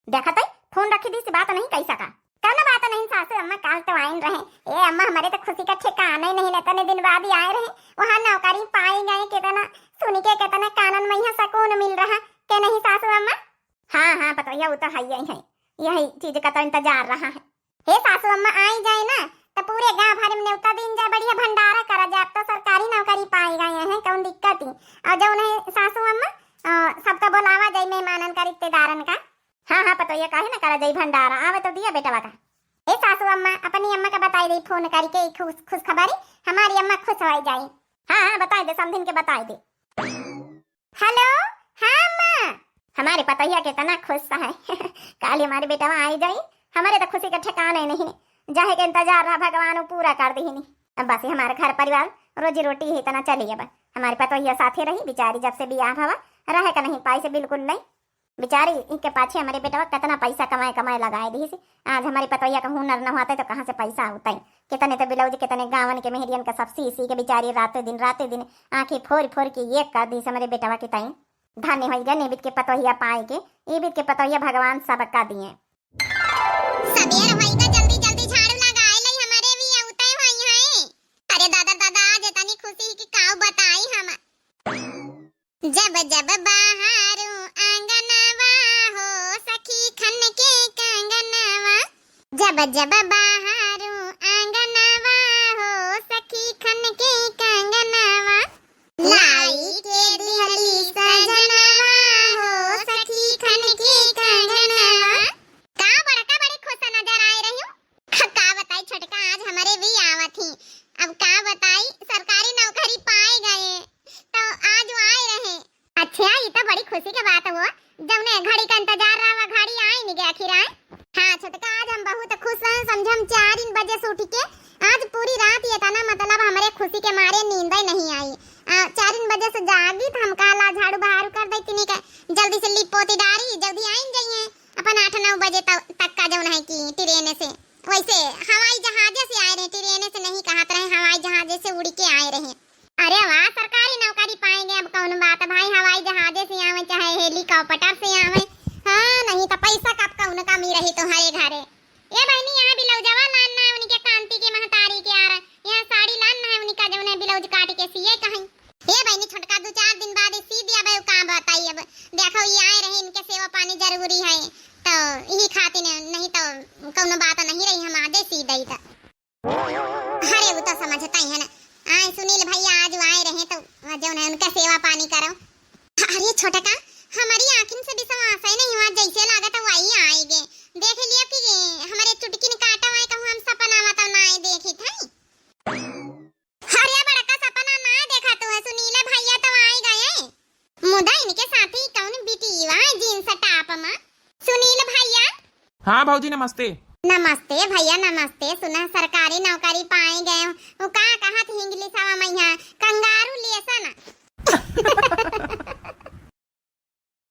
देखत है, फोन रखी दी, से बात नहीं कही सका। कौनो बात नहीं सासू अम्मा, काल तो आइन रहे। ए अम्मा, हमारे तो खुशी का ठिकाना ही नहीं लेता, इतने दिन बाद ही आए रहे। वहाँ नौकरी पाई गए, कितना सुनी के कितना कानन में यहाँ सुकून मिल रहा, के नहीं सासू अम्मा? हाँ, हाँ, पतोहिया, वो तो है ही है, यही चीज का तो इंतजार रहा है। हे सासू अम्मा, आई जाए ना, तो पूरे गांव भर में न्योता दीन जाए, बढ़िया भंडारा करा जाए। अब तो सरकारी नौकरी पाई गए हैं, कौन दिक्कत ही। और जो उन्हें सासू अम्मा, अ, सबका बुलावा जाए, मेहमानन का, रिश्तेदारन का। हाँ, हाँ, पतोहिया, काहे ना करा जाए भंडारा, आवे तो दिया बेटवा का। ए सासू अम्मा, अपनी अम्मा का बताई दे फोन करके, खुश, खुश खबरी, हमारी अम्मा खुश हो जाए। हाँ, हाँ, बताई दे, समधिन के बताई दे। हेलो, हाँ अम्मा। हमारे पतोहिया कितना खुश है। काल हमारे बेटवा आई जाई, हमारे तो खुशी का ठिकाना ही नहीं। जाहे के इंतजार रहा, भगवान वो पूरा कर दी नहीं। अब बस हमारे घर परिवार, रोजी रोटी ही इतना चली। अब हमारे पतोहिया साथे रही, बेचारी जब से बियाह भवा, रहे का नहीं पाई से बिल्कुल नहीं। बेचारी इनके पाछे हमारे बेटवा कितना पैसा कमाए कमाए लगाए दी से। आज हमारे पतोहिया का हुनर न होते तो कहाँ से पैसा होता है? कितने तो ब्लाउज, कितने गावन के मेहरियन का सब सी सी के बेचारी रातों दिन, रातों दिन आंखें फोर फोर के एक कर दी से हमारे बेटवा की ताई। धन्य होई गए निबित के पतोहिया पाए के, इबित के पतोहिया भगवान सबका दिए। सबेर होई गए, जल्दी जल्दी झाड़ू लगाए लई, हमारे भी अउते होई हैं। अरे दादा दादा, आज इतनी खुशी की काऊ बताई हम। जब जब बहारू आंगनवा हो सखी खनके कंगनवा, जब जब बहारू आंगनवा हो सखी खनके कंगनवा, लाई के दिहली सजनवा हो सखी खनके कंगनवा। का बड़का बड़ी खुश नजर आए रही हूँ। का बताई छोटका, आज हमारे भी आवत ही। अब का बताई, सरकारी नौकरी पाए गए, तो आज वो आए रहे। अच्छा, ये तो बड़ी खुशी की बात हुआ, जौने घड़ी का इंतजार रहा, वो घड़ी आए नहीं गया, आखिर आए। हाँ छोटका, आज हम बहुत खुश हैं, समझे हम चार इन बजे से उठ के आज पूरी रात ये तना मतलब हमारे खुशी के मारे नींद ही नहीं आई। आ, चार इन बजे से जागी तो हम कहला झाड़ू बहारू कर दे, इतनी का जल्दी से लीप पोती डारी, जल्दी आइन जाइए। अपन आठ नौ बजे तक, तक का जौन है कि ट्रेन से, वैसे हवाई जहाजे से आए रहे, ट्रेन से नहीं कहत रहे, हवाई जहाजे से उड़ के आए रहे। अरे वाह, सरकारी नौकरी पाएंगे, अब कौन बात भाई, हवाई जहाजे से आवे चाहे हेलीकॉप्टर से आवे। हाँ, नहीं तो पैसा कब कौन कमी रही तुम्हारे घरे। ए बहिनी, यहाँ ब्लाउजवा लान ना, उनके कांति के महतारी के आर, यहाँ साड़ी लान ना है, उनका जौन है ब्लाउज काट के सिए कहीं। ए बहिनी, छोटका दो चार दिन बाद ही सी दिया भाई, का बताई अब। देखो, ये आए रहे, इनके सेवा पानी जरूरी है, तो यही खातिर, नहीं तो कौनो बात नहीं रही, हम आजे सी दई त। अरे, वो तो समझता ही है ना। आए सुनील भैया आज आए रहे, तो जौन है उनका सेवा पानी करो। अरे छोटका, हमारी आँखिन से विश्वास ही नहीं हुआ, जैसे लागत है वही आएगे। देख लियो कि हमारे चुटकिन काटा हुआ है, कहूँ हम सपना में तो ना आए देखी थे। अरे बड़का सपना ना देखा तू है, सुनील भैया तो आए गए। मुदा इनके साथी कौन बिटिया है जींस टॉप में? सुनील भैया, हाँ भौजी, नमस्ते। नमस्ते भइया, नमस्ते। सुना सरकारी नौकरी पाए गए हो, वो का कहत ही इंग्लिश हवा मैया, कंगारू लेसन।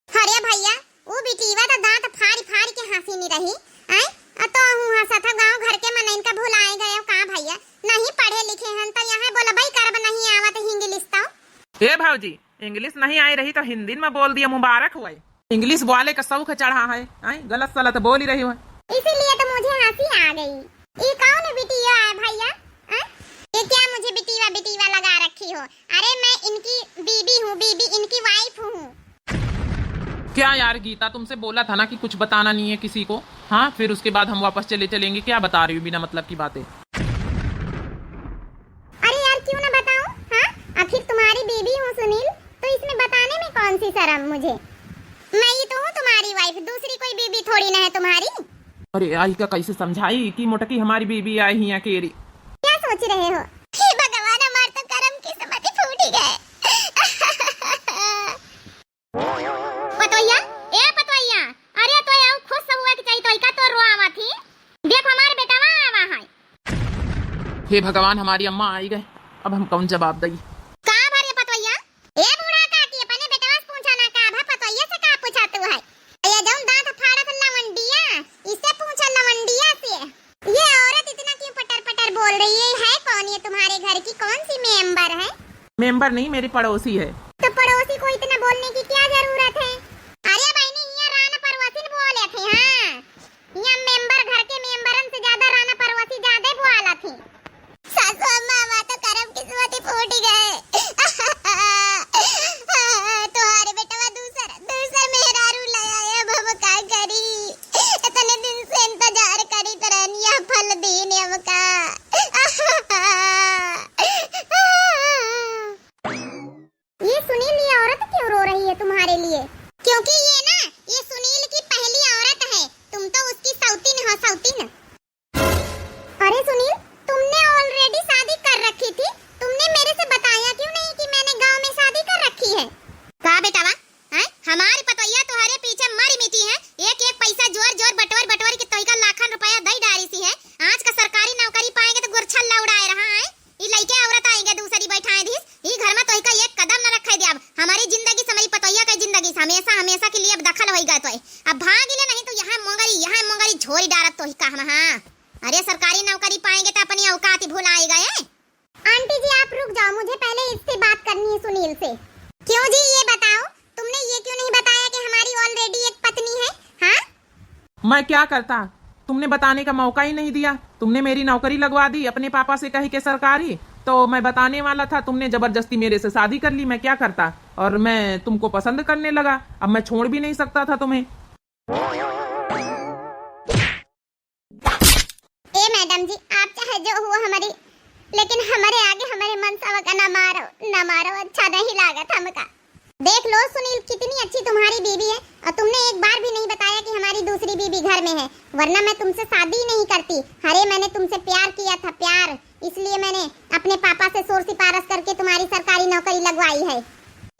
अरे भइया, उ बिटिवा त दांत फाड़ फाड़ के हंसी नी रही, आय? आ तो हूँ हंसत ह, गाँव घर के मनइन का भुलाए गए हो का भइया? नहीं पढ़े लिखे हन त यहाँ बोलबई करब, नहीं आवत इंग्लिश तो। ए भौजी, इंग्लिश नहीं आई रही तो हिंदी में बोल दिया, मुबारक हुआ। इंग्लिश बोले का शौक चढ़ा है, आय? गलत सलत बोली रही हो। इसीलिए तो मुझे हंसी आ गई। ये कौन बिटिया है भइया? हैं? ये क्या मुझे बिटिया बिटिया लगा रखी हो? अरे मैं इनकी बीबी हूँ, बीबी, इनकी वाइफ हूँ। क्या यार गीता, तुमसे बोला था ना कि कुछ बताना नहीं है किसी को। हाँ, फिर उसके बाद हम वापस चले चलेंगे, क्या बता रही हो बिना मतलब की बातें? अरे यार, क्यों ना बताऊं? हाँ, आखिर तुम्हारी बीबी हूँ सुनील, तो इसमें बताने में कौन सी शर्म मुझे? मैं ही तो हूँ तुम्हारी वाइफ, दूसरी कोई बीबी थोड़ी ना है तुम्हारी। अरे आई का कैसे समझाई कि मोटकी हमारी बीबी आई हियाँ केरी। क्या सोच रहे हो? हे भगवान, हमार तो करम किस्मत ही फूटी गए। पतोहिया, ए पतोहिया, अरे तो आऊ खुश हुआ कि चाहिए तो का तो रोआवा थी। देख हमार बेटवा आवा है। हे भगवान, हमारी अम्मा आई गए, अब हम कौन जवाब दई? का भरे पतोहिया? ए बूढ़ा काकी, अपने बेटवा से पूछा ना का भा पतोहिया से का पूछा तू है? ये जौन दांत फाड़त लवंडिया, इससे पूछा लवंडिया से। ये औरत इतना क्यों पटर पटर बोल रही है? है कौन ये तुम्हारे घर की, कौन सी मेंबर है? मेंबर नहीं, मेरी पड़ोसी है। तो पड़ोसी को इतना बोलने की क्या जरूरत है? अरे बहनी, यहाँ राना पड़ोसिन बोले थे, हाँ। यहाँ मेंबर, घर के मेंबरन से ज्यादा राना पड़ोसी ज्यादा बोला थी। सासू अम्मा, हमार तो करम किस्मत ही फूट गए। तोहारे बेटवा दूसर, दूसर मेहरारू ले आए, अब हम का करी? इतने दिन से इंतजार करी तरनिया फल दीन हमका। ये सुनील, ये औरत क्यों रो रही है तुम्हारे लिए? क्योंकि ये ना, ये सुनील की पहली औरत है। तुम तो उसकी सौतीन हो, सौतीन। अरे सुनील, तुमने already शादी कर रखी थी, तुमने मेरे से बताया क्यों नहीं कि मैंने गांव में शादी कर रखी है? का बेटावा, हैं? हमारी पतोहिया तोहरे पीछे मरी मिटी है, एक एक पैसा जोर जोर बटोर बटोर के तोहिका लाखन रुपया दई डारी सी है। आज का सरकारी नौकरी पाएंगे तो गुरछल्ला उड़ाए रहा है। ई लइके औरत आएंगे दूसरी बैठाए दीस, ई घर में तोहिका एक कदम न रखे दियाब। हमारी जिंदगी से, हमारी पतोहिया का जिंदगी से हमेशा हमेशा के लिए अब दखल होई गए तोय। अब भाग ले, नहीं तो यहाँ मोंगरी, यहाँ मोंगरी झोरी डारत तोहिका हम, हाँ। अरे सरकारी नौकरी पाएंगे तो अपनी औकात ही भुलाए गए। आंटी जी, आप रुक जाओ, मुझे पहले इससे बात करनी है, सुनील से। क्यों जी, ये बताओ, तुमने ये क्यों नहीं बताया कि हमारी already एक पत्नी है? हाँ? मैं क्या करता, तुमने बताने का मौका ही नहीं दिया। तुमने मेरी नौकरी लगवा दी अपने पापा से कह के सरकारी, तो मैं बताने वाला था, तुमने जबरदस्ती मेरे से शादी कर ली, मैं क्या करता? और मैं तुमको पसंद करने लगा, अब मैं छोड़ भी नहीं सकता था तुम्हें। ए मैडम जी, आप चाहे जो हुआ हमारी, लेकिन हमारे आगे हमारे मनसवा का ना मारो, ना मारो, अच्छा नहीं लागत हमका। देख लो सुनील, कितनी अच्छी तुम्हारी बीबी है और तुमने एक बार भी नहीं बताया कि हमारी दूसरी बीबी घर में है, वरना मैं तुमसे शादी ही नहीं करती। अरे मैंने तुमसे प्यार किया था, प्यार, इसलिए मैंने अपने पापा से शोर सिफारिश करके तुम्हारी सरकारी नौकरी लगवाई है।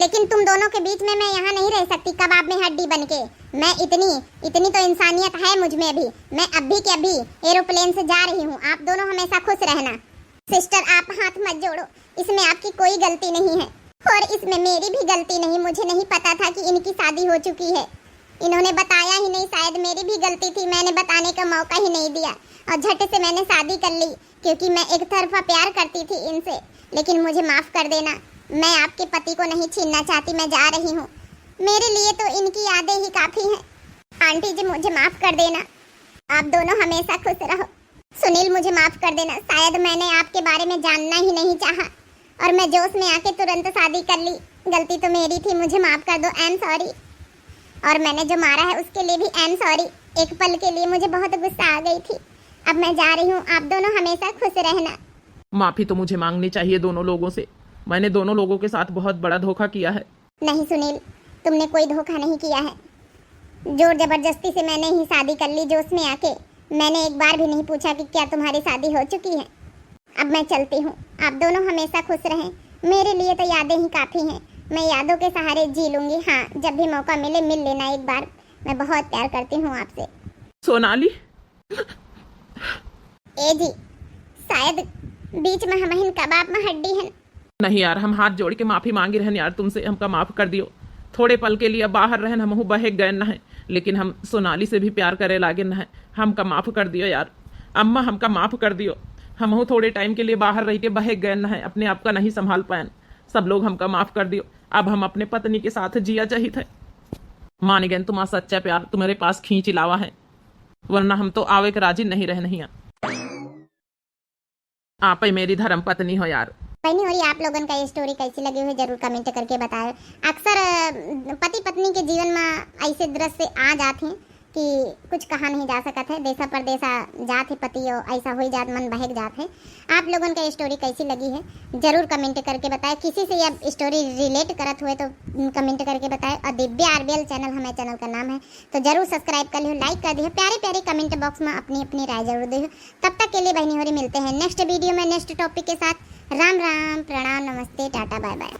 लेकिन तुम दोनों के बीच में मैं यहाँ नहीं रह सकती कबाब में हड्डी बन के। मैं इतनी, इतनी तो इंसानियत है मुझ में भी। मैं अभी के अभी एरोप्लेन से जा रही हूँ। आप दोनों हमेशा खुश रहना। सिस्टर, आप हाथ मत जोड़ो, इसमें आपकी कोई गलती नहीं है और इसमें मेरी भी गलती नहीं। मुझे नहीं पता था कि इनकी शादी हो चुकी है, इन्होंने बताया ही नहीं। शायद मेरी भी गलती थी, मैंने बताने का मौका ही नहीं दिया और झट से मैंने शादी कर ली, क्योंकि मैं एक तरफा प्यार करती थी इनसे। लेकिन मुझे माफ़ कर देना, मैं आपके पति को नहीं छीनना चाहती। मैं जा रही हूँ, मेरे लिए तो इनकी यादें ही काफ़ी हैं। आंटी जी, मुझे माफ़ कर देना, आप दोनों हमेशा खुश रहो। सुनील, मुझे माफ़ कर देना, शायद मैंने आपके बारे में जानना ही नहीं चाहा और मैं जोश में आके तुरंत शादी कर ली। गलती तो मेरी थी, मुझे माफ़ कर दो, I am sorry। और मैंने जो मारा है उसके लिए भी I am sorry। एक पल के लिए मुझे बहुत गुस्सा आ गई थी। अब मैं जा रही हूँ, आप दोनों हमेशा खुश रहना। माफ़ी तो मुझे मांगनी चाहिए दोनों लोगों से, मैंने दोनों लोगों के साथ बहुत बड़ा धोखा किया है। नहीं सुनील, तुमने कोई धोखा नहीं किया है। जोर जबरदस्ती से मैंने ही शादी कर ली जोश में आके। मैंने एक बार भी नहीं पूछा कि क्या तुम्हारी शादी हो चुकी है। अब मैं चलती हूँ, आप दोनों हमेशा खुश रहें। मेरे लिए तो यादें ही काफ़ी हैं, मैं यादों के सहारे जी लूँगी। हाँ, जब भी मौका मिले मिल लेना एक बार, मैं बहुत प्यार करती हूँ आपसे। सोनाली। ए जी, शायद बीच में हमहिन कबाब में हड्डी हन। नहीं यार, हम हाथ जोड़ के माफी मांगी रहन यार तुमसे, हमका माफ कर दियो। थोड़े पल के लिए बाहर रहन, हमहू बहक गए न है, लेकिन हम सोनाली से भी प्यार करे लागे न है। हमका माफ कर दियो यार, अम्मा हमका माफ कर दियो। हमहू थोड़े टाइम के लिए बाहर रह के बहक गए न है, अपने आप का नहीं संभाल पाएन। सब लोग हमका माफ कर दियो, अब हम अपने पत्नी के साथ जिया चाहित है। मान गए तुम्हारा सच्चा प्यार तुम्हारे पास खींच लावा है, वरना हम तो आवे के राजी नहीं रहन हिया। आप ही मेरी धर्म पत्नी हो यार। बहनी होरी, आप लोगन का ये स्टोरी कैसी लगी हुई जरूर कमेंट करके बताएं। अक्सर अ, पति पत्नी के जीवन में ऐसे दृश्य आ जात हैं कि कुछ कहा नहीं जा सकत है। देशा परदेशा जात है पति और ऐसा हो जात, मन बहक जात है। आप लोगन का ये स्टोरी कैसी लगी है जरूर कमेंट करके बताएं। किसी से ये स्टोरी रिलेट करत हुए तो कमेंट करके बताएं। और दिव्या आरबीएल चैनल हमारे चैनल का नाम है, तो जरूर सब्सक्राइब कर लियो, लाइक कर दियो, प्यारे प्यारे कमेंट बॉक्स में अपनी अपनी राय जरूर दियो। तब तक के लिए बहनी होरी मिलते हैं नेक्स्ट वीडियो में नेक्स्ट टॉपिक के साथ। राम राम, प्रणाम, नमस्ते, टाटा, बाय बाय।